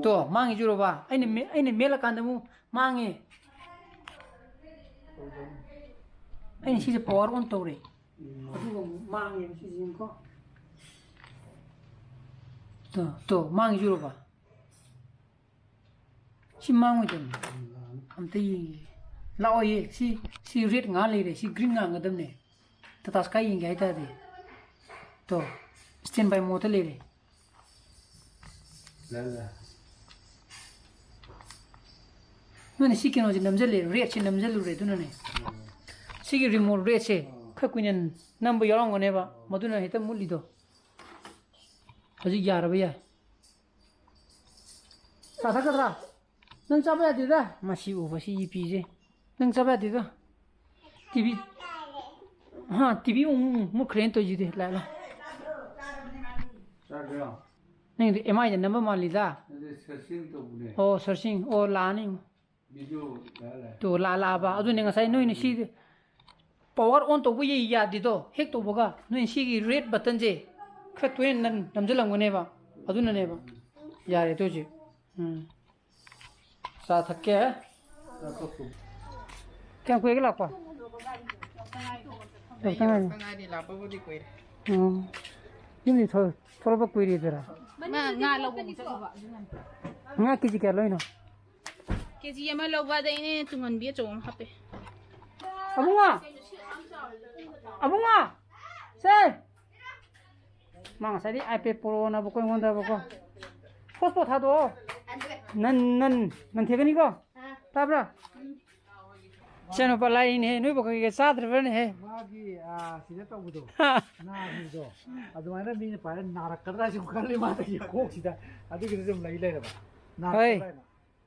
ꯇꯣ, ꯃꯥꯡꯉꯤ ꯆꯨꯔꯕ? ꯑꯩꯅ ꯃꯦ-, ꯑꯩꯅ ꯃꯦꯠꯂꯀꯥꯟꯗ ꯑꯃꯨꯛ ꯃꯥꯡꯉꯦ꯫ ꯑꯩꯅ ꯁꯤꯁꯦ ꯄꯋꯥꯔ ꯑꯣꯟ ꯇꯧꯔꯦ꯫ ꯑꯗꯨꯒ ꯑꯃꯨꯛ ꯃꯥꯡꯉꯦꯕ ꯁꯤꯁꯦ, ꯌꯦꯡꯉꯨꯀꯣ꯫ ꯇꯣ, ꯇꯣ, ꯃꯥꯡꯉꯤ ꯆꯨꯔꯕ? ꯁꯤ ꯃꯥꯡꯉꯣꯏꯗꯕꯅꯤ꯫ ꯑꯝꯇ ꯌꯦꯡꯒꯦ꯫ ꯂꯥꯛꯑꯣꯌꯦ꯫ ꯁꯤ, ꯁꯤ ꯔꯦꯗ ꯉꯥ ꯂꯩꯔꯦ꯫ ꯁꯤ ꯒ꯭ꯔꯤꯟ ꯉꯥꯡꯒꯗꯕꯅꯦ꯫ ꯇꯥꯇꯥ ꯁ꯭ꯀꯥꯏ ꯌꯦꯡꯒꯦ ꯍꯥꯏ ꯇꯥꯔꯗꯤ꯫ ꯇꯣ, ꯁ꯭ꯇꯦꯟ ꯕꯥꯏ ꯃꯣꯗꯇ ꯂꯩꯔꯦ꯫ ꯂꯥ, ꯂꯥ꯫ ꯅꯣꯏꯅ ꯁꯤ ꯀꯩꯅꯣꯁꯦ ꯅꯝꯁꯤꯜꯂꯦ, ꯔꯦꯗꯁꯦ ꯅꯝꯁꯤꯜꯂꯨꯔꯦ ꯑꯗꯨꯅꯅꯦ꯫ ꯎꯝ꯫ ꯁꯤꯒꯤ ꯔꯤꯃꯣꯠ ꯔꯦꯗꯁꯦ ꯎꯝ꯫ ꯈꯔ ꯀꯨꯏꯅ ꯅꯝꯕ ꯌꯥꯎꯔꯝꯒꯅꯦꯕ, ꯎꯝ꯫ ꯃꯗꯨꯅ ꯍꯦꯛꯇ ꯃꯨꯠꯂꯤꯗꯣ꯫ ꯍꯧꯖꯤꯛ ꯌꯥꯔꯕ ꯌꯥꯏ꯫ ꯆꯥ ꯊꯛꯀꯗ꯭ꯔꯥ? ꯅꯪ ꯆꯥꯕ ꯌꯥꯗꯦꯗ꯫ ꯃꯁꯤ ꯎꯕ ꯁꯤ ꯏꯄꯤꯁꯦ꯫ ꯅꯪ ꯆꯥꯕ ꯌꯥꯗꯦꯗ꯫ ꯇꯤꯚꯤ꯫ ꯍꯥ, ꯇꯤꯚꯤ ꯑꯃꯨꯛ ꯃꯨꯠꯈ꯭ꯔꯦꯅ ꯇꯧꯔꯤꯁꯤꯗꯤ꯫ ꯂꯥꯛ, ꯂꯥꯛ꯫ ꯆꯥꯗ꯭ꯔꯣ? ꯅꯪꯗꯤ ꯑꯦꯝ ꯑꯥꯏꯗ ꯅꯝꯕ ꯃꯥꯜꯂꯤꯗ꯫ ꯑꯗꯨꯗꯤ ꯁꯔꯆꯤꯡ ꯇꯧꯕꯅꯦ꯫ ꯑꯣ, ꯁꯔꯆꯤꯡ꯫ ꯑꯣ, ꯂꯥꯛꯑꯅꯤ꯫ ꯚꯤꯗꯤꯑꯣ ꯂꯥꯛꯑꯦ, ꯂꯥꯛꯑꯦ꯫ ꯇꯣ, ꯂꯥꯛ-, ꯂꯥꯛꯑꯕ꯫ ꯑꯗꯨꯅꯦ ꯉꯁꯥꯏ ꯅꯣꯏꯅ ꯁꯤ Power on ꯇꯧꯕ ꯌꯥ-, ꯌꯥꯗꯦꯗꯣ꯫ ꯍꯦꯛ ꯇꯧꯕꯒ ꯅꯣꯏ ꯁꯤꯒꯤ red buttonꯁꯦ ꯈꯔ ꯇꯣꯏꯅ ꯅꯝ-, ꯅꯝꯁꯤꯜꯂꯝꯒꯅꯦꯕ꯫ ꯑꯗꯨꯅꯅꯦꯕ꯫ ꯌꯥꯔꯦ ꯑꯗꯨ ꯍꯧꯖꯤꯛ꯫ ꯎꯝ꯫ ꯆꯥ ꯊꯛꯀꯦ꯫ ꯀꯌꯥꯝ ꯀꯨꯏꯔꯒꯦ ꯂꯥꯛꯄ? ꯌꯧꯔꯛꯇ ꯉꯥꯏꯔꯤ꯫ ꯌꯧꯔꯛꯇ ꯉꯥꯏꯔꯤ, ꯂꯥꯛꯄꯕꯨꯗꯤ ꯀꯨꯏꯔꯦ꯫ ꯑꯣ꯫ ꯌꯨꯝꯗꯤ ꯊꯣꯛ-, ꯊꯣꯛꯂꯛꯄ ꯀꯨꯏꯔꯦꯗꯔꯥ? ꯉꯥ, ꯉꯥ ꯂꯧꯕ ꯑꯃꯨꯛ ꯆꯠꯂꯨꯕ꯫ ꯉꯥ ꯀꯦꯖꯤ ꯀꯌꯥ ꯂꯧꯔꯤꯅꯣ? ꯀꯦꯖꯤ ꯑꯃ ꯂꯧꯕ, ꯑꯗ ꯏꯅꯦ ꯇꯨꯡꯍꯟꯕꯤ ꯑꯆꯧꯕ ꯑꯃ ꯍꯥꯞꯄꯦ꯫ ꯑꯕꯨꯡꯉꯣ! ꯑꯕꯨꯡꯉꯣ! ꯁꯦ! ꯃꯥ ꯉꯁꯥꯏꯗꯤ iPad ꯄꯨꯔꯛꯑꯣꯅꯕꯀꯣ ꯑꯩꯉꯣꯟꯗꯕꯀꯣ꯫ Hotspot ꯊꯥꯗꯣꯛꯑꯣ꯫ ꯅꯟ, ꯅꯟ, ꯅꯟ ꯊꯦꯛꯀꯅꯤꯀꯣ? ꯇꯥꯕ꯭ꯔꯥ? ꯏꯆꯥꯅꯨꯄꯥ ꯂꯥꯏꯅꯦꯍꯦ, ꯅꯣꯏꯕꯨ ꯀꯩꯀꯩ ꯆꯥꯗ꯭ꯔꯕ꯭ꯔꯅꯦꯍꯦ? ꯃꯥꯒꯤ, ꯑꯥ, ꯁꯤꯗ ꯇꯧꯕꯗꯣ, ꯍꯥ꯫ ꯅꯥꯈꯤꯕꯗꯣ, ꯑꯗꯨꯃꯥꯏꯅ ꯃꯤꯅ ꯄꯥꯏꯔ ꯅꯥꯔꯛꯀꯗ꯭ꯔꯥ ꯁꯨꯝ ꯈꯜꯂꯤ ꯃꯥꯗꯤ ꯀꯣꯛꯁꯤꯗ꯫ ꯑꯗꯨꯒꯤꯗꯨ ꯁꯨꯝ ꯂꯩ ꯂꯩꯔꯕ꯫ ꯍꯣꯏ꯫ ꯅꯥꯔꯛꯀꯗ꯭ꯔꯥ ꯍꯥꯏꯅ꯫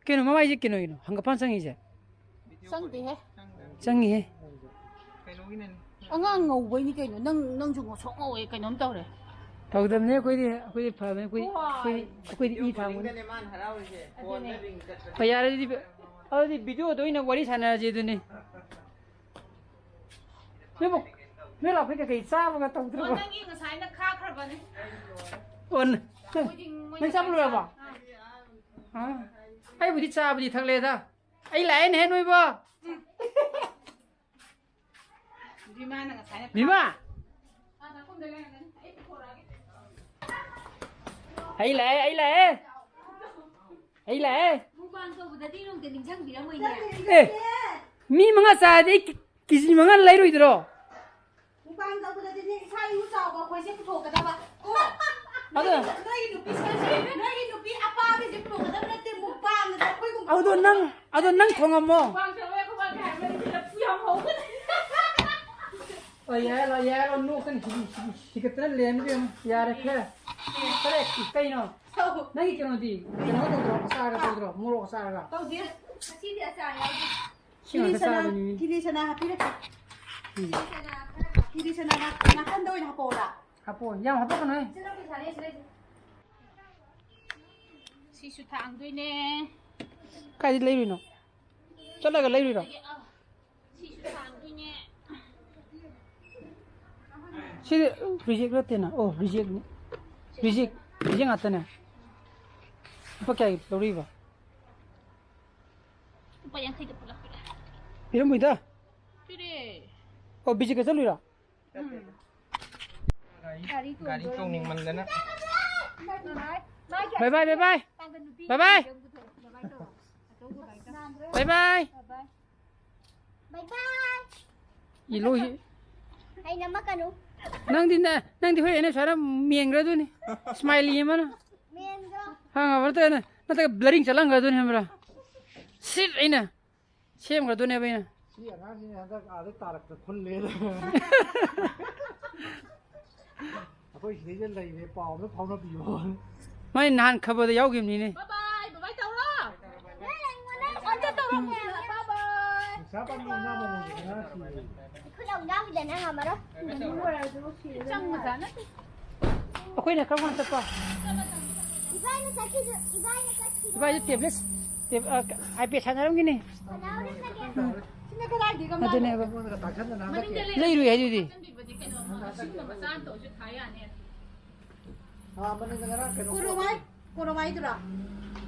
ꯀꯩꯅꯣ ꯃꯃꯥꯏꯁꯦ ꯀꯩꯅꯣꯒꯤꯅꯣ ꯍꯪꯒꯄꯥꯟ ꯆꯪꯉꯤꯁꯦ? ꯆꯪꯗꯦꯍꯦ꯫ ꯆꯪꯉꯤꯍꯦ꯫ ꯀꯩꯅꯣꯒꯤꯅꯅꯤ꯫ ꯑꯉꯥꯡ ꯉꯧꯕꯩꯅꯤ ꯀꯩꯅꯣ꯫ ꯅꯪ, ꯅꯪꯁꯨ ꯉꯧꯁꯣꯛ ꯉꯧꯋꯦ, ꯀꯩꯅꯣꯝ ꯇꯧꯔꯦ꯫ ꯇꯧꯗꯕꯅꯦ ꯑꯩꯈꯣꯏꯗꯤ, ꯑꯩꯈꯣꯏꯗꯤ ꯐꯕꯅꯦ, ꯑꯩꯈꯣꯏ, ꯍꯣꯏ꯫ ꯑꯩꯈꯣꯏ, ꯑꯩꯈꯣꯏꯗꯤ ꯏ ꯊꯥꯡꯕꯅꯤ꯫ ꯈꯨꯗꯤꯡꯗꯅꯦ ꯃꯥꯅ ꯍꯔꯥꯎꯔꯤꯁꯦ꯫ ꯑꯗꯨꯅꯦ꯫ ꯐꯣꯟꯗ ring ꯆꯠꯄꯅꯦ꯫ ꯍꯣꯏ, ꯌꯥꯔꯦ ꯑꯗꯨꯗꯤ, ꯑꯗꯨꯗꯤ videoꯗ ꯑꯣꯏꯅ ꯋꯥꯔꯤ ꯁꯥꯟꯅꯔꯁꯦ ꯑꯗꯨꯅꯤ꯫ ꯅꯣꯏꯕꯨ, ꯅꯣꯏ ꯂꯥꯛꯄꯩ ꯀꯩꯀꯩ ꯆꯥꯕꯒ ꯇꯧꯗ꯭ꯔꯕꯣ? ꯑꯣ, ꯅꯪꯒꯤ ꯉꯁꯥꯏꯅ ꯈꯥꯛꯈ꯭ꯔꯕꯅꯦ꯫ ꯑꯣ, ꯅ-, ꯃꯣꯏꯗꯤ, ꯃꯣꯏ ꯅꯪ ꯆꯥꯕ ꯂꯣꯏꯔꯕꯣ? ꯑꯥ꯫ ꯑꯥ, ꯑꯩꯕꯨꯗꯤ ꯆꯥꯕꯗꯤ ꯊꯛꯂꯦꯗ꯫ ꯑꯩ ꯂꯥꯛꯑꯦꯅꯦꯍꯦ ꯅꯣꯏꯕꯣ꯫ ꯕꯤꯃꯥꯅ ꯉꯁꯥꯏꯅ ꯕꯤꯃꯥ! ꯑꯥ, ꯅꯥꯀꯣꯡꯗ ꯂꯩꯔꯝꯒꯅꯤ꯫ ꯑꯩ ꯄꯨꯊꯣꯔꯛꯑꯒꯦ꯫ ꯑꯩ ꯂꯥꯛꯑꯦ, ꯑꯩ ꯂꯥꯛꯑꯦ꯫ ꯑꯩ ꯂꯥꯛꯑꯦ꯫ ꯃꯨꯛꯕꯥꯡ ꯇꯧꯕꯗꯗꯤ ꯅꯣꯡꯇ ꯅꯤꯡꯁꯤꯡꯕꯤꯔꯝꯃꯣꯏꯅꯦ꯫ ꯑꯦ, ꯃꯤ ꯃꯉꯥ ꯆꯥꯔꯗꯤ ꯑꯩ ꯀꯦ-, ꯀꯦꯖꯤ ꯃꯉꯥ ꯂꯩꯔꯣꯏꯗ꯭ꯔꯣ? ꯃꯨꯛꯕꯥꯡ ꯇꯧꯕꯗꯗꯤꯅꯦ, ꯏꯁꯥ ꯏꯎ ꯆꯥꯎꯕ ꯑꯩꯈꯣꯏꯁꯦ ꯄꯨꯊꯣꯛꯀꯗꯕ꯫ ꯀꯣ? ꯑꯗꯣ ꯅꯣꯏꯒꯤ ꯅꯨꯄꯤ, ꯅꯣꯏꯒꯤ ꯅꯨꯄꯤ ꯑꯄꯥꯕꯤꯁꯦ ꯄꯨꯊꯣꯛꯀꯗꯕ ꯅꯠꯇꯦ, ꯃꯨꯛꯕꯥꯡꯗ ꯑꯩꯈꯣꯏꯒꯨꯝꯕ ꯑꯗꯣ ꯅꯪ, ꯑꯗꯣ ꯅꯪ ꯊꯣꯡꯉꯝꯃꯣ꯫ ꯃꯨꯛꯕꯥꯡ ꯇꯧꯋꯦ, ꯈꯨꯕꯥꯡ ꯍꯥꯏꯕꯗꯤ ꯂꯐꯨ ꯌꯥꯝ ꯍꯧꯕꯅꯦ꯫ ꯑꯣ, ꯌꯥꯔꯦ, ꯂꯥꯛꯑꯣ, ꯌꯥꯔꯦ, ꯂꯥꯛꯑꯣ, ꯅꯣꯛꯀꯅꯤ, ꯁꯤꯗꯤ, ꯁꯤꯗꯤ, ꯁꯤꯒꯠꯇꯅ ꯂꯩꯔꯅꯤ, ꯏꯕꯦꯝꯃ꯫ ꯌꯥꯔꯦ, ꯈꯔ꯫ ꯐꯔꯦ, ꯀꯩꯅꯣ? ꯅꯪꯒꯤ ꯀꯩꯅꯣꯗꯤ? ꯀꯩꯅꯣ ꯇꯧꯗ꯭ꯔꯣ? ꯑꯆꯥꯔꯒ ꯇꯧꯗ꯭ꯔꯣ? ꯃꯣꯔꯣꯛ ꯑꯆꯥꯔꯒ? ꯇꯧꯗꯦ꯫ ꯉꯁꯤꯗꯤ ꯑꯆꯥꯔ ꯌꯥꯎꯗꯦ꯫ ꯁꯤ ꯉꯥꯛꯇ ꯀꯤꯂꯤ ꯆꯅꯥ, ꯆꯥꯕꯅꯤ꯫ ꯀꯤꯂꯤ ꯆꯅꯥ ꯍꯥꯞꯄꯤꯔꯛꯀꯦ꯫ ꯎꯝ꯫ ꯀꯤꯂꯤ ꯆꯅꯥ ꯈꯔ ꯍꯥꯞꯄꯣ꯫ ꯀꯤꯂꯤ ꯆꯅꯥ ꯅꯥ-, ꯅꯥꯀꯟꯗ ꯑꯣꯏꯅ ꯍꯥꯞꯄꯛꯑꯣꯔꯥ? ꯍꯥꯞꯄꯣ, ꯌꯥꯝ ꯍꯥꯞꯄꯛꯀꯅꯨꯍꯦ꯫ ꯁꯤꯅ ꯄꯩꯁꯥꯅꯦ, ꯁꯤꯗꯩꯁꯦ꯫ ꯁꯤꯁꯨ ꯊꯥꯡꯗꯣꯏꯅꯦ꯫ ꯀꯥꯏꯗ ꯂꯩꯔꯨꯏꯅꯣ? ꯆꯠꯂꯒ ꯂꯩꯔꯨꯏꯔꯣ? ꯑꯗꯒꯤ, ꯑ, ꯁꯤꯁꯨ ꯊꯥꯡꯗꯣꯏꯅꯦ꯫ ꯁꯤꯗꯤ ꯔꯤꯖꯦꯛ ꯅꯠꯇꯦꯅ꯫ ꯑꯣ, ꯔꯤꯖꯦꯛꯅꯤ꯫ ꯔꯤꯖꯦꯛ, ꯔꯤꯖꯦꯛ ꯉꯥꯛꯇꯅꯦ꯫ ꯂꯨꯄꯥ ꯀꯌꯥꯒꯤ ꯂꯧꯔꯤꯕ? ꯂꯨꯄꯥ ꯌꯥꯡꯈꯩꯗ ꯄꯨꯂꯞ ꯄꯤꯔꯛꯑꯦ꯫ ꯄꯤꯔꯝꯃꯣꯏꯗ꯫ ꯄꯤꯔꯛꯑꯦ꯫ ꯑꯣ, ꯕꯤꯖꯤꯀ ꯆꯠꯂꯨꯏꯔꯥ? ꯎꯝ꯫ ꯒꯥꯔꯤ ꯇꯣꯡꯅꯤꯡꯃꯟꯗꯅ꯫ ꯕꯥꯏ ꯕꯥꯏ, ꯕꯥꯏ ꯕꯥꯏ꯫ ꯕꯥꯏ ꯕꯥꯏ꯫ ꯕꯥꯏ ꯕꯥꯏ꯫ ꯕꯥꯏ ꯕꯥꯏ꯫ ꯏ ꯂꯣꯏ꯫ ꯑꯩ ꯅꯝꯃꯛꯀꯅꯨ꯫ ꯅꯪꯗꯤ ꯅ-, ꯅꯪꯗꯤ ꯍꯣꯏ ꯑꯩꯅ ꯁꯨꯃꯥꯏꯅ ꯃꯦꯟꯈ꯭ꯔꯗꯣꯏꯅꯤ꯫ ꯏꯁꯃꯥꯏꯂꯤ ꯑꯃꯅ꯫ ꯃꯦꯟꯗ꯭ꯔꯣ? ꯈꯪꯉꯕ ꯅꯠꯇ꯭ꯔꯒꯅ, ꯅꯠꯇ꯭ꯔꯒ ꯕ꯭ꯂꯔꯤꯡ ꯆꯠꯂꯝꯈ꯭ꯔꯗꯣꯏꯅꯤ ꯈꯪꯕ꯭ꯔꯥ? ꯁꯤꯠ ꯑꯩꯅ ꯁꯦꯝꯈ꯭ꯔꯗꯣꯏꯅꯦꯕ ꯑꯩꯅ꯫ ꯁꯤ ꯑꯉꯥꯡꯁꯤꯅ ꯍꯟꯗꯛ ꯑꯥꯗ ꯇꯥꯔꯛꯇ ꯈꯨꯜꯂꯦ꯫ ꯑꯩꯈꯣꯏ ꯁꯤꯗꯩꯗ ꯂꯩꯔꯦ, ꯄꯥꯎ ꯑꯝꯇ ꯐꯥꯎꯅꯕꯤꯌꯣ꯫ ꯃꯥꯏ ꯅꯍꯥꯟ ꯈꯕꯔꯗ ꯌꯥꯎꯈꯤꯕꯅꯤꯅꯦ꯫ ꯕꯥꯏ ꯕꯥꯏ, ꯕꯥꯏ ꯕꯥꯏ ꯇꯧꯔꯣ꯫ ꯅꯪ ꯑꯩꯉꯣꯟꯗ ꯑꯝꯇ ꯇꯧꯔꯛꯀꯦ꯫ ꯕꯥꯏ ꯕꯥꯏ꯫ ꯄꯩꯁꯥ ꯄꯥꯝꯕꯤ ꯉꯥ ꯃꯃꯜꯁꯦ ꯉꯥ ꯊꯤꯔꯦ꯫ ꯈꯨꯠ ꯑꯃꯨꯛ ꯌꯥꯎꯈꯤꯗꯅ ꯉꯝꯃꯔꯣꯏ꯫ ꯆꯪꯕꯖꯥꯠ ꯅꯠꯇꯦ꯫ ꯑꯩꯈꯣꯏꯅ ꯀꯔꯝ ꯀꯥꯟꯗ ꯆꯠꯄ? ꯏꯕꯥꯏꯅ ꯆꯠꯈꯤꯗ, ꯏꯕꯥꯏꯅ ꯆꯠꯈꯤꯗ꯫ ꯏꯕꯥꯏꯁꯦ ꯇꯦꯕ꯭ꯂꯦꯠ, ꯇꯦꯕ-, ꯑ, ꯑꯥꯏꯄꯦꯗ ꯁꯥꯟꯅꯔꯝꯒꯤꯅꯤ꯫ ꯁꯥꯟꯅꯔꯝꯒꯅꯤ꯫ ꯁꯤꯅ ꯀꯗꯥꯏꯗꯒꯤ ꯒꯝꯂꯥ? ꯑꯗꯨꯅꯦꯕ꯫ ꯑꯩꯉꯣꯟꯗꯒ ꯇꯥꯛꯁꯟꯗꯅ ꯃꯅꯤꯡꯗ ꯍꯟꯗꯛꯀꯤ꯫ ꯂꯩ꯫ ꯂꯩꯔꯨꯏ ꯍꯥꯏꯗꯨꯗꯤ꯫ ꯆꯪꯕꯤꯕꯗꯤ ꯀꯩꯅꯣ, ꯏꯁꯤꯡꯗꯣ ꯃꯆꯥ ꯑꯃꯇ ꯑꯣꯏꯁꯨ ꯊꯥ ꯌꯥꯅꯤ꯫ ꯑꯥ, ꯃꯅꯤꯡꯗ ꯉꯔꯥꯡ ꯀꯩꯅꯣ ꯀꯣꯔꯣꯃꯥꯏ, ꯀꯣꯔꯣꯃꯥꯏꯗꯨꯔꯥ?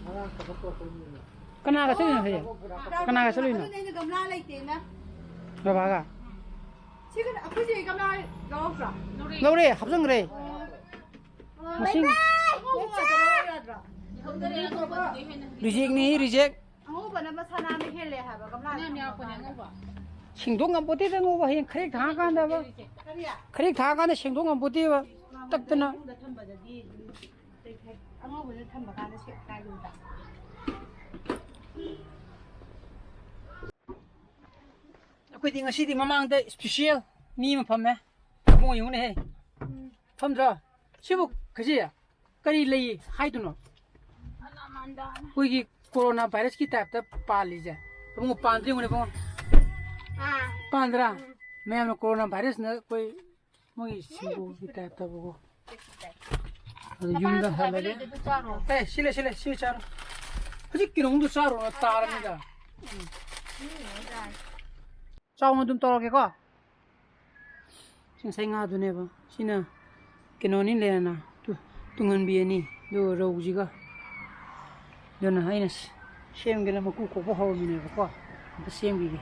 ꯉꯔꯥꯡ ꯀꯩꯅꯣ ꯄꯨꯔꯛꯄꯩꯅꯤꯅ꯫ ꯀꯅꯥꯒ ꯆꯠꯂꯤꯅꯣ ꯍꯌꯦꯡ? ꯀꯅꯥꯒ ꯆꯠꯂꯨꯏꯅꯣ? ꯑꯗꯨꯅꯦ ꯑꯩꯅ ꯒꯝꯂꯥ ꯂꯩꯇꯦꯅ꯫ ꯕꯕꯥꯒ? ꯁꯤꯒ ꯑꯩꯈꯣꯏ ꯆꯦ ꯒꯝꯂꯥ ꯂꯧꯔꯛꯇ꯭ꯔꯣ? ꯂꯧꯔꯦ, ꯍꯥꯞꯆꯟꯈ꯭ꯔꯦ꯫ ꯃꯁꯤꯡ꯫ ꯑꯉꯧꯕ ꯉꯥꯛꯇ ꯂꯧꯔꯛ ꯌꯥꯗ꯭ꯔꯣ? ꯔꯤꯖꯦꯛꯅꯤ, ꯔꯤꯖꯦꯛ꯫ ꯑꯉꯧꯕꯅ ꯃꯁꯥ ꯅꯥꯟꯅ ꯍꯦꯜꯂꯦ ꯍꯥꯏꯕ ꯒꯝꯂꯥ꯫ ꯌꯥꯝ ꯌꯥꯎꯔꯛꯄꯅꯦ ꯑꯉꯧꯕ꯫ ꯁꯦꯡꯗꯣꯛ ꯉꯝꯄꯣꯠꯇꯦꯗ ꯑꯉꯧꯕ, ꯍꯌꯦꯡ ꯈꯔꯦꯛ ꯊꯥꯡꯉꯀꯥꯟꯗ꯫ ꯀꯔꯤ? ꯈꯔꯦꯛ ꯊꯥꯡꯉꯀꯥꯟꯗ ꯁꯦꯡꯗꯣꯛ ꯉꯝꯄꯣꯠꯇꯦꯕ꯫ ꯇꯛꯇꯅ꯫ ꯃꯅꯨꯡꯗ ꯊꯝꯕꯗꯗꯤ ꯑꯉꯧꯕꯗ ꯊꯝꯕ ꯀꯥꯟꯗ ꯁꯦꯛ ꯀꯥꯏꯗꯣꯏꯕ꯫ ꯑꯩꯈꯣꯏꯗꯤ ꯉꯁꯤꯗꯤ ꯃꯃꯥꯡꯗ ꯏꯁꯄꯤꯁꯦꯜ ꯃꯤ ꯑꯃ ꯐꯝꯃꯦ꯫ ꯏꯕꯨꯡꯉꯣ ꯌꯦꯡꯉꯨꯅꯦꯍꯦ꯫ ꯐꯝꯗ꯭ꯔꯣ? ꯁꯤꯕꯨ ꯀꯁꯤ ꯀꯔꯤ ꯂꯩ ꯍꯥꯏꯗꯣꯏꯅꯣ? ꯑꯩꯈꯣꯏꯒꯤ ꯀꯣꯔꯣꯅꯥ ꯚꯥꯏꯔꯁꯀꯤ ꯇꯥꯏꯞꯇ ꯄꯥꯜꯂꯤꯁꯦ꯫ ꯏꯕꯨꯡꯉꯣ ꯄꯥꯟꯗ꯭ꯔꯤ ꯌꯦꯡꯉꯨꯅꯦ ꯏꯕꯨꯡꯉꯣ꯫ ꯑꯥ꯫ ꯄꯥꯟꯗ꯭ꯔꯥ? ꯃꯌꯥꯝꯅ ꯀꯣꯔꯣꯅꯥ ꯚꯥꯏꯔꯁꯅ ꯑꯩꯈꯣꯏ ꯃꯣꯏꯒꯤ ꯁꯤꯡꯒꯣꯒꯤ ꯇꯥꯏꯞꯇꯕꯀꯣ꯫ ꯑꯗꯨ ꯌꯨꯝꯗ ꯍꯜꯂꯒꯦ꯫ ꯑꯦ, ꯁꯤꯂꯦ, ꯁꯤꯂꯦ, ꯁꯤ ꯆꯥꯔꯣ꯫ ꯍꯧꯖꯤꯛ ꯀꯩꯅꯣꯝꯗꯣ ꯆꯥꯔꯣ, ꯇꯥꯔꯅꯤꯗ꯫ ꯎꯝ꯫ ꯆꯥꯎꯅ ꯑꯗꯨꯝ ꯇꯧꯔꯒꯦꯀꯣ꯫ ꯁꯤ ꯉꯁꯥꯏ ꯉꯥꯗꯨꯅꯦꯕ꯫ ꯁꯤꯅ ꯀꯩꯅꯣꯅꯤ ꯂꯩꯔꯅ, ꯇꯨ-, ꯇꯨꯡꯍꯟꯕꯤ ꯑꯅꯤ, ꯑꯗꯨꯒ ꯔꯧꯁꯤꯒ꯫ ꯑꯗꯨꯅ ꯑꯩꯅ ꯁꯤ-, ꯁꯦꯝꯒꯦꯅ ꯃꯀꯨ ꯈꯣꯛꯄ ꯍꯧꯔꯝꯃꯤꯅꯦꯕꯀꯣ꯫ ꯑꯝꯇ ꯁꯦꯝꯈꯤꯒꯦ꯫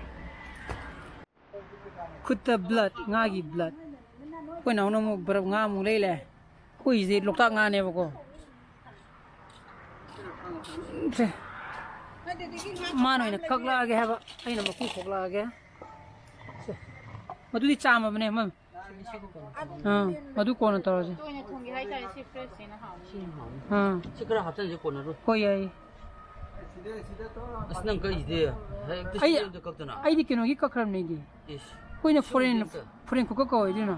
ꯈꯨꯠꯇ blood, ꯉꯥꯒꯤ blood꯫ ꯑꯩꯈꯣꯏ ꯅꯥꯎꯅ ꯑꯃꯨꯛ ꯕꯔꯞ ꯉꯥ ꯑꯃꯨꯛ ꯂꯩ ꯂꯥꯛꯑꯦ꯫ ꯑꯩꯈꯣꯏꯁꯤꯗꯤ ꯂꯣꯛꯇꯥꯛ ꯉꯥꯅꯦꯕꯀꯣ꯫ ꯁꯦ꯫ ꯃꯥꯅ ꯑꯣꯏꯅ ꯀꯛꯂꯛꯑꯒꯦ ꯍꯥꯏꯕ, ꯑꯩꯅ ꯃꯀꯨ ꯈꯣꯛꯂꯛꯑꯒꯦ꯫ ꯁꯦ꯫ ꯃꯗꯨꯗꯤ ꯆꯥꯝꯃꯕꯅꯦ, ꯃꯝ꯫ ꯑꯥ, ꯃꯗꯨ ꯀꯣꯟꯅ ꯇꯧꯔꯁꯦ꯫ ꯇꯣꯏꯅ ꯊꯣꯡꯒꯦ ꯍꯥꯏꯇꯥꯔꯦ, ꯁꯤ fresh ꯁꯤꯅ ꯍꯥꯎꯅꯤ꯫ ꯑꯥ꯫ ꯁꯤ ꯈꯔ ꯍꯥꯞꯆꯤꯟꯁꯦ ꯀꯣꯟꯅꯔꯣꯏ꯫ ꯍꯣꯏ, ꯌꯥꯏꯌꯦ꯫ ꯑꯁ, ꯅꯪ ꯀꯛꯏꯁꯤꯗꯤ ꯍꯦꯛꯇ ꯑꯩ, ꯁꯤ ꯑꯝꯇ ꯀꯛꯇꯅ꯫ ꯑꯩꯗꯤ ꯀꯩꯅꯣꯒꯤ ꯀꯛꯈ꯭ꯔꯕꯅꯦ ꯑꯩꯗꯤ꯫ ꯏꯁ꯫ ꯑꯩꯈꯣꯏꯅ ꯁꯤ foreign, ꯑꯝꯇ꯫ Foreign ꯈꯨꯀꯛ ꯀꯧꯋꯦ ꯑꯗꯨꯅ꯫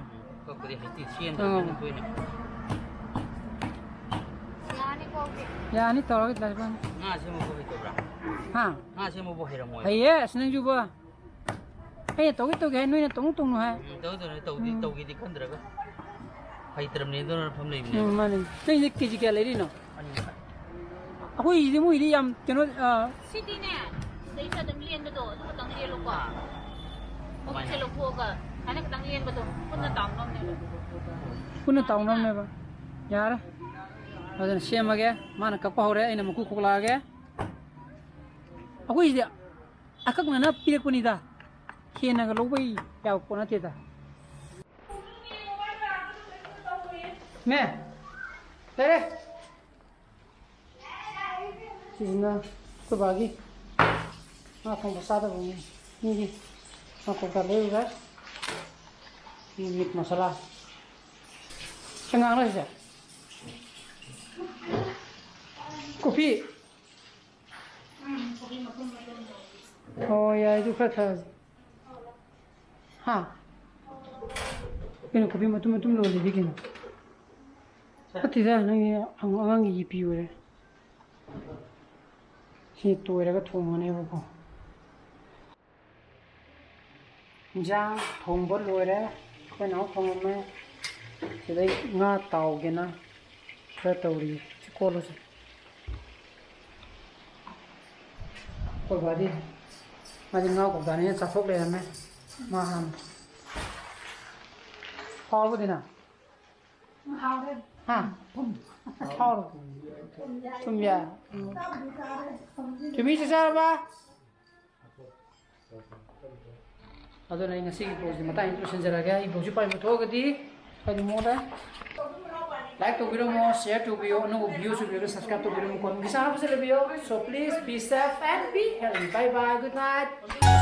ꯀꯛꯄꯗꯤ ꯍꯩꯇꯦ, ꯁꯤ ꯑꯝꯇ ꯑꯥ꯫ ꯅꯪ ꯇꯣꯏꯅ꯫ ꯌꯥꯅꯤ, ꯇꯧꯔꯒ ꯂꯩꯔꯕꯅꯤ꯫ ꯉꯥ ꯁꯦꯝꯕꯕꯨ ꯍꯩꯇꯕ꯭ꯔꯥ? ꯍꯥ? ꯉꯥ ꯁꯦꯝꯕꯕꯨ ꯍꯩꯔꯝꯃꯣꯏ꯫ ꯍꯩꯌꯦ, ꯑꯁ, ꯅꯪꯁꯨꯕ꯫ ꯑꯩꯅ ꯇꯧꯒꯦ ꯇꯧꯒꯦ ꯍꯥꯏ, ꯅꯣꯏꯅ ꯇꯧꯅꯨ ꯇꯧꯅꯨ ꯍꯥꯏ꯫ ꯎꯝ, ꯇꯧꯗꯧꯅꯦ, ꯇꯧꯗꯤ, ꯎꯝ꯫ ꯇꯧꯒꯦꯗꯤ ꯈꯟꯗ꯭ꯔꯒ꯫ ꯍꯩꯇ꯭ꯔꯕꯅꯦ, ꯑꯗꯨꯅ ꯐꯝ ꯂꯩꯕꯅꯦꯕ꯫ ꯎꯝ, ꯃꯥꯅꯦ꯫ ꯅꯪꯁꯦ ꯀꯦ ꯖꯤ ꯀꯌꯥ ꯂꯩꯔꯤꯅꯣ? ꯑꯅꯤ ꯃꯈꯥꯏ꯫ ꯑꯩꯈꯣꯏꯒꯤꯗꯤ ꯃꯣꯏꯗꯤ ꯌꯥꯝ ꯀꯩꯅꯣ, ꯑ, ꯁꯤꯗꯤꯅꯦ, ꯁꯤꯗꯩꯁꯤꯗ ꯑꯗꯨꯝ ꯂꯦꯟꯕꯗꯣ, ꯑꯗꯨ ꯈꯛꯇꯪ ꯂꯦꯜꯂꯨꯀꯣ꯫ ꯑꯥ꯫ ꯃꯈꯨꯠꯁꯦ ꯀꯃꯥꯏꯅ? ꯂꯧꯊꯣꯛꯑꯒ, ꯁꯨꯃꯥꯏꯅ ꯈꯛꯇꯪ ꯂꯦꯟꯕꯗꯣ, ꯄꯨꯟꯅ ꯇꯥꯎꯅꯕꯅꯦꯕ꯫ ꯄꯨꯟꯅ ꯇꯥꯎꯅꯕꯅꯦꯕ꯫ ꯌꯥꯔꯦ꯫ ꯑꯗꯨꯅ ꯁꯦꯝꯃꯒꯦ꯫ ꯃꯥꯅ ꯀꯛꯄ ꯍꯧꯔꯦ, ꯑꯩꯅ ꯃꯀꯨ ꯈꯣꯛꯂꯛꯑꯒꯦ꯫ ꯑꯩꯈꯣꯏꯁꯤꯗꯤ ꯑꯀꯛꯅꯅ ꯄꯤꯔꯛꯄꯅꯤꯗ꯫ ꯍꯦꯟꯅꯒ ꯂꯧꯕ ꯌꯥꯕ ꯄꯣꯠ ꯅꯠꯇꯦꯗ꯫ ꯃꯦ, ꯂꯩꯔꯦ꯫ ꯁꯤꯁꯤꯅ ꯑꯩꯈꯣꯏ ꯕꯥꯒꯤ ꯉꯥ ꯊꯣꯡꯕ ꯆꯥꯗꯕ ꯃꯤ, ꯃꯤꯒꯤ ꯉꯥ ꯀꯧꯇꯥ ꯂꯩꯔꯨꯔꯦ꯫ ꯁꯤ meat masala꯫ ꯁꯦ ꯉꯥꯡꯅ ꯁꯤꯁꯦ꯫ ꯀꯣꯐꯤ꯫ ꯍꯣꯏ, ꯌꯥꯏ, ꯑꯗꯨ ꯈꯔ ꯊꯛꯑꯁꯤ꯫ ꯍꯥ? ꯀꯩꯅꯣ, ꯀꯣꯐꯤ ꯃꯇꯨꯝ ꯃꯇꯨꯝ ꯂꯣꯜꯂꯤꯗꯤ ꯀꯩꯅꯣ? ꯅꯠꯇꯦꯗ, ꯅꯪꯒꯤ ꯑꯉꯥꯡꯒꯤ ꯌꯦꯄꯤ ꯑꯣꯏꯔꯦ꯫ ꯁꯤ ꯇꯣꯏꯔꯒ ꯊꯣꯡꯉꯅꯦꯕꯀꯣ꯫ ꯏꯟꯖꯥꯡ ꯊꯣꯡꯕ ꯂꯣꯏꯔꯦ꯫ ꯑꯩꯈꯣꯏ ꯅꯥꯎ ꯊꯣꯡꯉꯝꯃꯦ꯫ ꯁꯤꯗꯩ ꯉꯥ ꯇꯥꯎꯒꯦꯅ ꯈꯔ ꯇꯧꯔꯤ꯫ ꯁꯤ ꯀꯣꯜꯂꯁꯦ꯫ ꯑꯩꯈꯣꯏ ꯕꯥꯗꯤ, ꯃꯥꯗꯤ ꯉꯥ ꯀꯧꯇꯥꯅꯦꯅ ꯆꯥꯊꯣꯛ ꯂꯩꯔꯝꯃꯦ꯫ ꯃꯥ ꯍꯥꯟꯅ꯫ ꯍꯥꯎꯔꯕꯗꯤꯅ? ꯍꯥ? ꯍꯥꯎꯔꯣ? ꯊꯨꯝ ꯌꯥꯏ꯫ ꯆꯨꯝꯃꯤ, ꯆꯥꯛ ꯆꯥꯔꯕ? ꯑꯗꯨꯅ ꯑꯩ ꯉꯁꯤꯒꯤ vlogꯁꯤ ꯃꯇꯥꯡ ꯂꯣꯏꯁꯤꯟꯖꯔꯒꯦ꯫ ꯑꯩ vlogꯁꯤ ꯄꯥꯏꯕ ꯊꯣꯛꯑꯒꯗꯤ ꯀꯩꯅꯣ ꯃꯉꯣꯟꯗ like ꯇꯧꯕꯤꯔꯝꯃꯣ, share ꯇꯧꯕꯤꯌꯣ, ꯑꯅꯧꯕ viewꯁꯨ ꯂꯩꯔꯒ subscribe ꯇꯧꯕꯤꯔꯝꯃꯣ, commentꯒꯤ ꯁꯥ ꯍꯥꯞꯆꯜꯂꯕꯤꯌꯣ꯫ So please be safe and be healthy. Bye bye, good night.